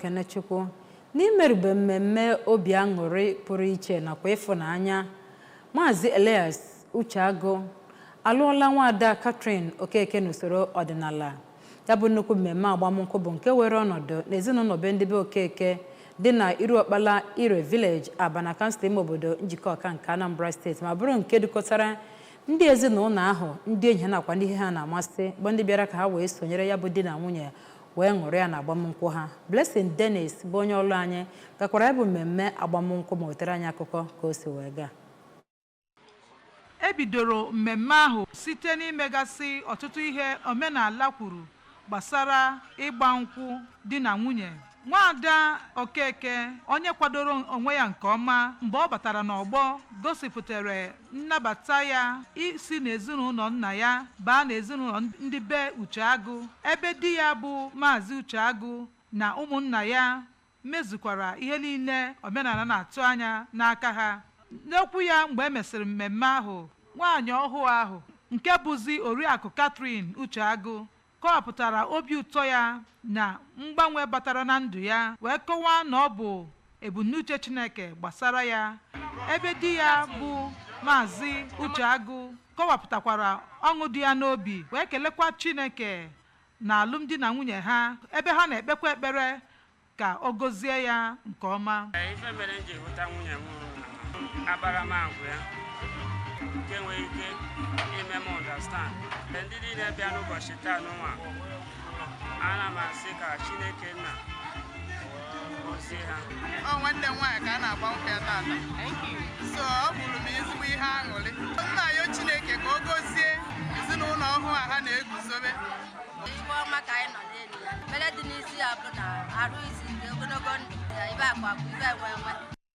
Kenechukwu. N'imerube mmemme obi aṅụrị pụrụ iche nakwa ịfụnanya, Maazị Elias Ucheagụ alụọla nwaada Catherine Okeke n'usoro ọdịnala. Ya bụ nnukwu mmemme agbamnkwụ bụ nke were ọnọdụ n'ezinụlọ be ndị be Okeke dị na Iruọkpala Ire Village, Abana, kansụl ime obodo Njikọka nke Anambra Steeti, ma bụrụ nke dukọtara ndị ezinụlọ ahụ, ndị enyi ha nakwa ndị ihe ha na-amasị, bụ ndị bịara ka ha wee sonyere ya bụ di na nwunye wee ṅụrịa na agbamnkwụ ha. Blessing Dennis bụ onye ọrụ anyị gakwara ya bụ mmemme agbamnkwụ ma wetara anyị akụkọ ka o si wee gaa. E bidoro mmemme ahụ site n'imegasị ọtụtụ ihe omenala kwuru gbasara ịgba nkwụ di na nwunye. Nwaada Okeke, onye kwadoro onwe ya nke ọma mgbe ọ batara n'ọgbọ, gosipụtara nnabata ya isi n'ezinụlọ nna ya baa n'ezinụlọ ndị be Ucheagụ, ebe di ya bụ Maazị Ucheagụ na ụmụnna ya mezukwara ihe niile omenala na-atụ anya n'aka ha. N'okwu ya mgbe e mesịrị mmemme ahụ, nwaanyị ọhụụ ahụ nke bụzi Oriakụ Catherine Ucheagụ kọwapụtara obi ụtọ ya na mgbanwe batara na ndụ ya, wee kọwaa na ọ bụ ebumnuche Chineke gbasara ya, ebe di ya bụ Maazị Ucheagụ kọwapụtakwara ọṅụ dị ya n'obi wee kelekwa Chineke na alụmdi na nwunye ha, ebe ha na-ekpekwa ekpere ka ọ gọzie ya nke ọma. Ife mere m ji hụta nwunye m, akparamagwa ya nke nwere ike ime m understand. Ndị niile bịa n'ụbọchị taa n'ụwa, ana m asị ka Chineke nna gozie ha. Ọ nwanne m nwaanyị ka a na-agba nkwụ ya tata, so ọ bụrụ m ezigbo ihe aṅụrị. Nna ya, Chineke ka ọ gọzie ezinụlọ ọhụụ a ha na-eguzobe. Ife ọma ka anyị nọ n'elu ya. Ekpere dị n'isi ya bụ na arụ isi ike, ogologo ndụ ya, ibe akwa akwa, ibe enwe enwe.